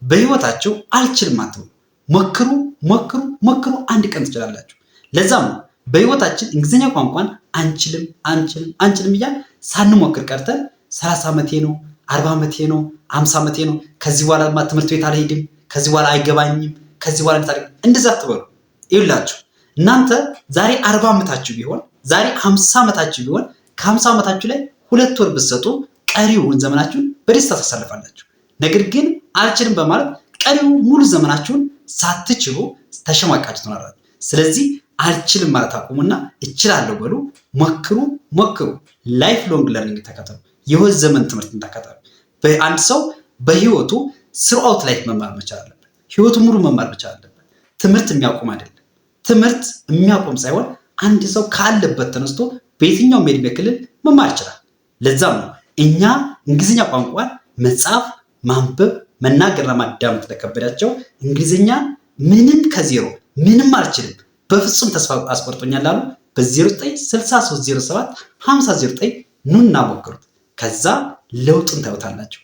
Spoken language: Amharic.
በህይወታችሁ አልችልም አትበሉ። ሞክሩ፣ ሞክሩ፣ ሞክሩ፣ አንድ ቀን ትችላላችሁ። ለዛም ነው በህይወታችን እንግሊዝኛ ቋንቋን አንችልም፣ አንችልም፣ አንችልም እያልን ሳንሞክር ቀርተን 30 ዓመቴ ነው፣ 40 ዓመቴ ነው፣ 50 ዓመቴ ነው፣ ከዚህ በኋላ ትምህርት ቤት አልሄድም፣ ከዚህ በኋላ አይገባኝም፣ ከዚህ በኋላ እንደዛ አትበሉ። ይኸውላችሁ፣ እናንተ ዛሬ 40 ዓመታችሁ ቢሆን፣ ዛሬ 50 ዓመታችሁ ቢሆን፣ ከ50 ዓመታችሁ ላይ 2 ወር ብትሰጡ ቀሪውን ዘመናችሁን በደስታ ታሳልፋላችሁ። ነገር ግን አልችልም በማለት ቀሪው ሙሉ ዘመናችሁን ሳትችሉ ተሸማቃችሁ ትኖራላችሁ። ስለዚህ አልችልም ማለት አቁሙና እችላለሁ በሉ። ሞክሩ፣ ሞክሩ። Life long learning ተከተሉ። የህይወት ዘመን ትምህርትን ተከተሉ። አንድ ሰው በህይወቱ throughout life መማር መቻል አለበት። ህይወቱ ሙሉ መማር መቻል አለበት። ትምህርት የሚያቆም አይደለም። ትምህርት የሚያቆም ሳይሆን አንድ ሰው ካለበት ተነስቶ በየትኛውም የዕድሜ ክልል መማር ይችላል። ለዛም ነው እኛ እንግሊዝኛ ቋንቋን መጻፍ፣ ማንበብ፣ መናገርና ማዳመጥ ለከበዳቸው፣ እንግሊዝኛ ምንም ከዜሮ ምንም አልችልም፣ በፍጹም ተስፋ አስቆርጦኛል ላሉ በ096307 5009 ኑና ሞክሩት። ከዛ ለውጡን ታዩታላችሁ።